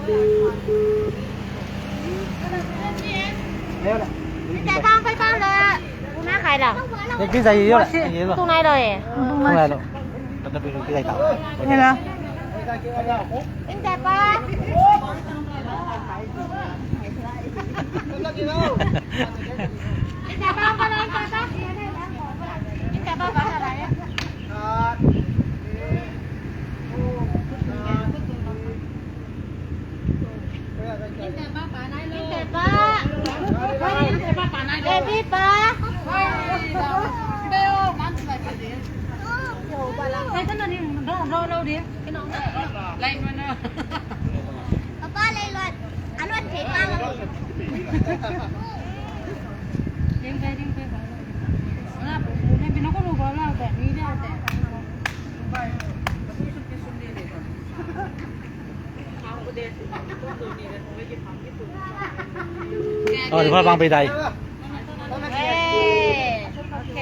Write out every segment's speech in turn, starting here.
你再放，快放了，不拿开了。你给咱也有了，也有了。送来了哎。送来了。那边给咱打。对了。你再放。你再放，过来，你再放。你再放，过来。 ອໍ ເດີ ພໍ່ບັງໄປໃດ ເອີ ໂອເຄ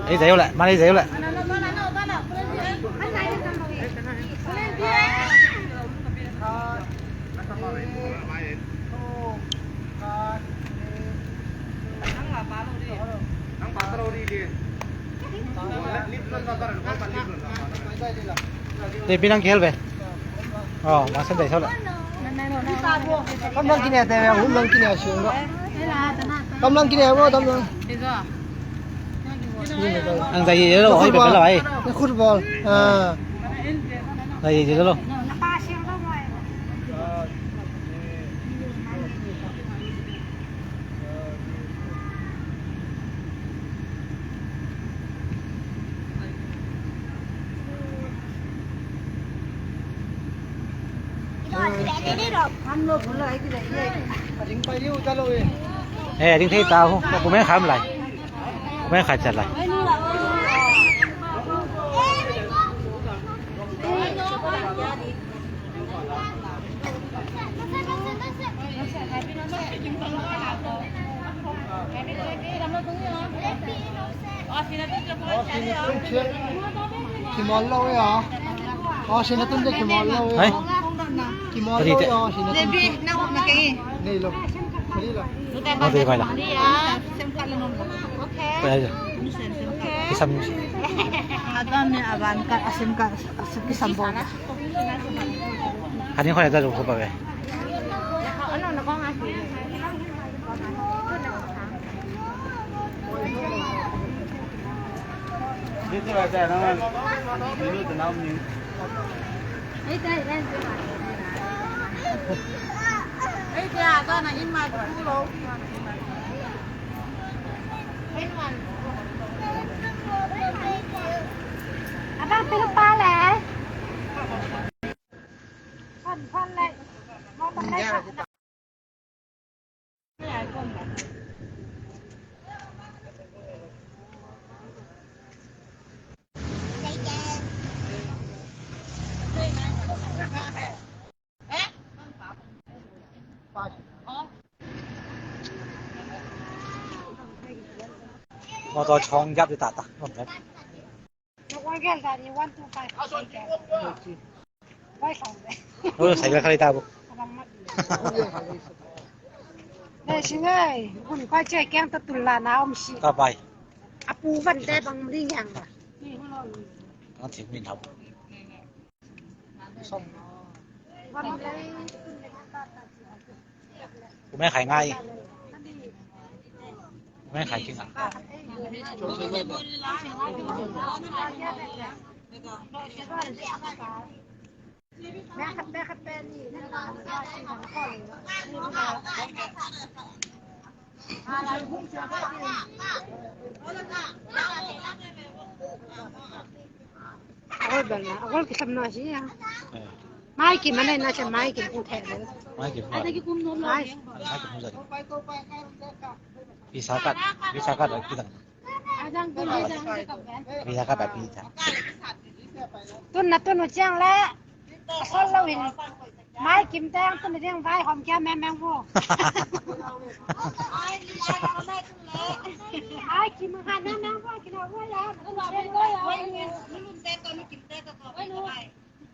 ເອີ ໃສ່ແລ້ວແຫຼະ ມາໃສ່ແລ້ວແຫຼະ. ເດ ພີ່ນ້ອງເຄລເວ ອໍ ມາຊັ້ນໃດເທົ່າລະ ກຳລັງກິນແອແຕ່ແມ່ ກຳລັງກິນແອເຊີງເນາະ ກຳລັງກິນແອບໍ່ ກຳລັງ ອັນໃດເດີໂລ ໃຫ້ເປັນລອຍ ເປັນຟຸດບອລ ອ່າ ໃດເດີໂລ. ເອີ ດິງເທຕາວ ບໍ່ແມ່ນຂາມຫຼາຍ ບໍ່ແມ່ນຂາຍຈັດຫຼາຍ. ມໍເຕີຊ່ອງຍັບຢູ່ຕາຕາ ເອີ ໃສ່ເກືອຄາລິຕາບໍ່ ເດຊິເອີຍ ບຸນຂ້ອຍເຈີແກງຕະຕຸນລານາອົມຊິ ກະໄປ ອາປູວັນແຕ່ບັງລິງຫຍັງວະ ຕ້ອງເທັກມິນເຮົາ. ແມ່ຂາຍງ່າຍ ແມ່ຂາຍເກັ່ງ.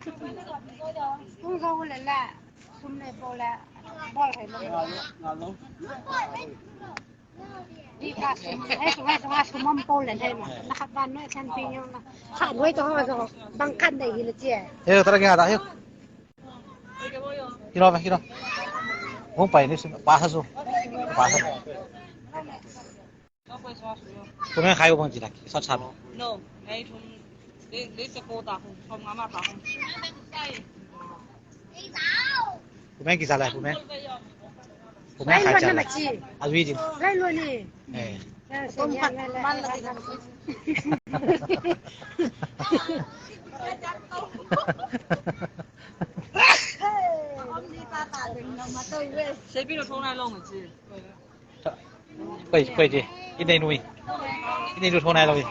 Tung zo le la, sum le bo la, bol he lo. Di ka sum, he sum, he sum, he sum mom bo le he ma. Na khat ban no kan pi nyo na. Khan wei to ho zo, bang kan dai hi le jie. He, tara ki ngata, he. Kilo, kilo. Hong pai ni sum, pa sa su. Pa sa. ໂຕແມ່ຂາຍບໍ່ເບິ່ງຈິລະ ຊອດຊາດ. ໂນ ໃນທຸງ ເລ ເລສະໂກຕາຫຸງ ທອມງາມມາຕາຫຸງ. ໂຕແມ່ກິນຊາດລະ ໂຕແມ່ ໂຕແມ່ຂາຍຊາດລະ ອາວີຈິ ໄດ້ລວຍນີ້. ເອີ ຕົ້ມຜັດມັນລະກິນ ເຊປິໂນໂທນາຍລົງຈິ. ໄປ ໄປເດ ອີ່ໃນໜຸ່ຍ ອີ່ໃນໜຸ່ຍໂທນາຍລາວອີກ.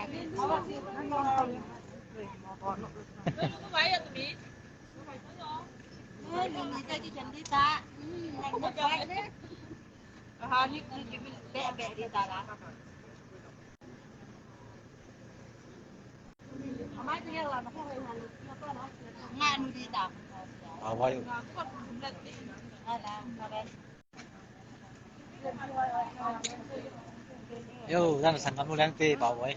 Yo, dan sangkan mo lang ti, baboy.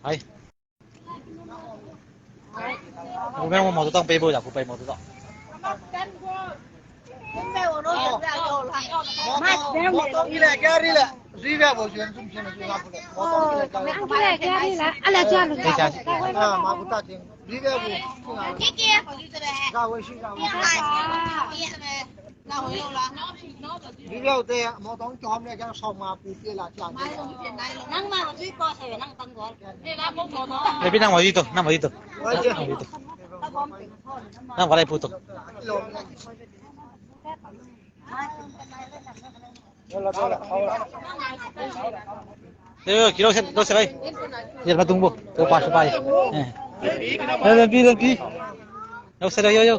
Hai. ບໍ່ແມ່ນວ່າໝໍໂຕຕ້ອງໄປບໍ່ຢາກ ຜູ້ໄປໝໍໂຕຕ້ອງ. ໝໍຕ້ອງກິນແລະແກຣີແຫຼະ ຣີແວບໍ່ຊວນຊຸມເຊນຢູ່ລາບແຫຼະ ໝໍຕ້ອງກິນແລະແກຣີແຫຼະ ອາລະຈານ ເດຊາ ອ່າ ມາພຸດຕາເຈງ ຣີແວບໍ່ ຣີແວແຕ່ໝໍຕ້ອງຈອມແລ້ວ ຈະສ່ອງມາປູເປລະຈານ ນັ່ງມາທີ່ກໍໃສ່ນັ່ງຕັ້ງກ່ອນ. ເດ ພີ່ນັ່ງບໍ່ດີໂຕ ນັ່ງບໍ່ດີໂຕ ນັ່ງບໍ່ດີໂຕ ນັ່ງບໍ່ໄດ້ຜູ້ໂຕ. ເອີ ກິນໂລເຊັດ ໂລເຊັດໄວ້ ເຮັດມາຕຸງບໍ່ ໂຕປາສະບາຍ. ເອີ ເດີນປີ ເດີນປີ. Yo, sada, yo, yo.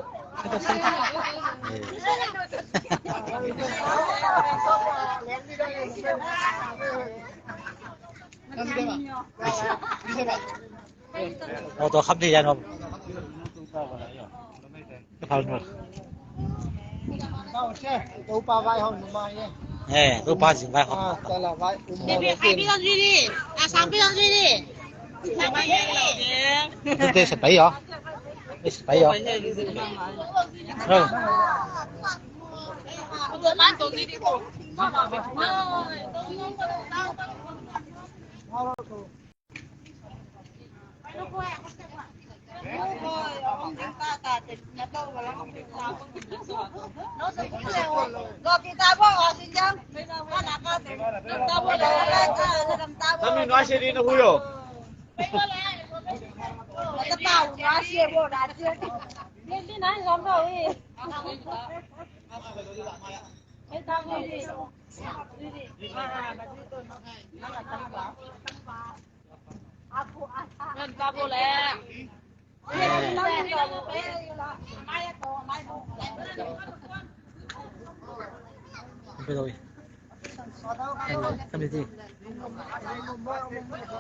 Moto khap de yan, moto. Ke phal no. Ê, tu pa jing vai hom. Ê, ê, ê, pi dong jui di. A, sang pi dong jui di. Sang pi dong jui di. Tu te sepai yo. Te sepai yo. Ơ.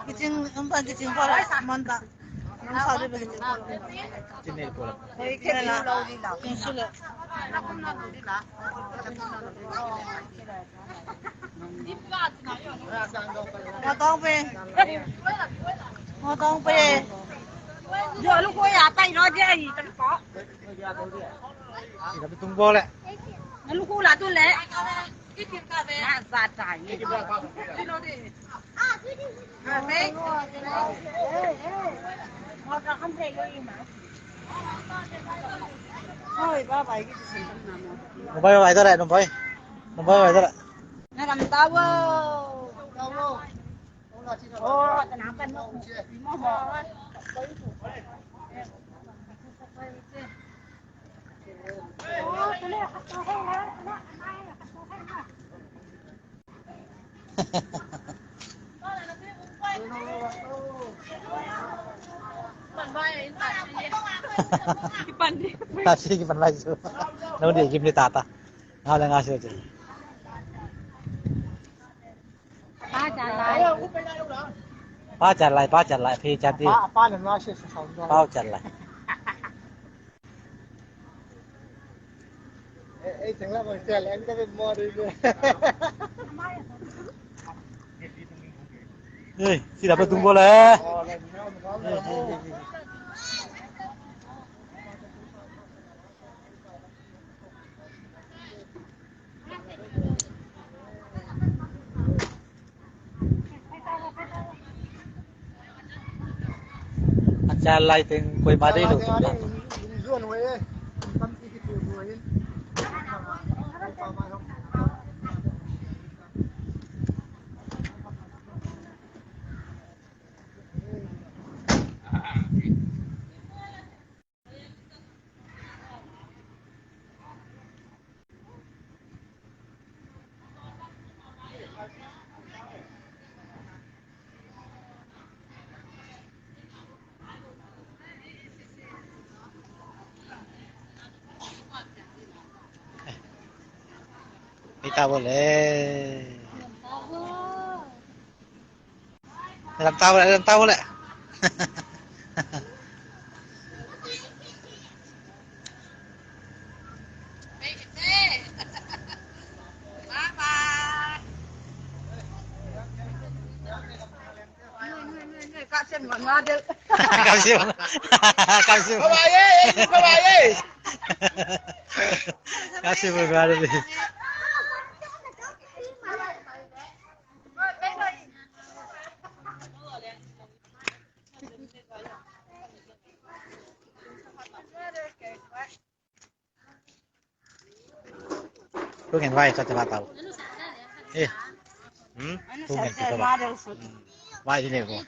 Kicing, umpan kicing pala, manta. Ang sabi ba kicing pala? Kicing pala. Kicing sila. ໝໍຕ້ອງເປ ໝໍຕ້ອງເປ ເດີລູກໂຄຍາໄຕເນາະເດ ຕັງເກາະ ຊິໄປຕຸງບໍ່ແຫຼະ ລູກຄູລາຕຸນແຫຼະ ສາດຕາຍ ໜຸ່ມບອຍໄຫວຕົວໃດ ໜຸ່ມບອຍ ໜຸ່ມບອຍໄຫວຕົວໃດ ນະກຳຕາເວີ ໂອ້ ຕະໜາມກັນເນາະ ໝໍ ມັນວ່າ Asik, iban lagi. Nang dia game ni tata. Ngalang asik aja. ປ້າຈານຫຼາຍ ປ້າຈານຫຼາຍ ປ້າຈານຫຼາຍ ເພຈານດີ ປ້າ ປ້ານັ້ນວ່າເສຍສາວ ປ້າຈານຫຼາຍ. ເຮີ້ຍ ຊິດັບປະຕູບໍ່ແລະ? ອາຈານໄລ່ເຕັງກວຍມາໄດ້ໂລດ. ໄປຕາບໍ່ແລະ. ໄດ້ລຳຕາບໍ່ແລະ ໄດ້ລຳຕາບໍ່ແລະ. Tungin, wai, sa tama tau. Eh. Hmm? Tungin, kita ba. Wai, ini ko.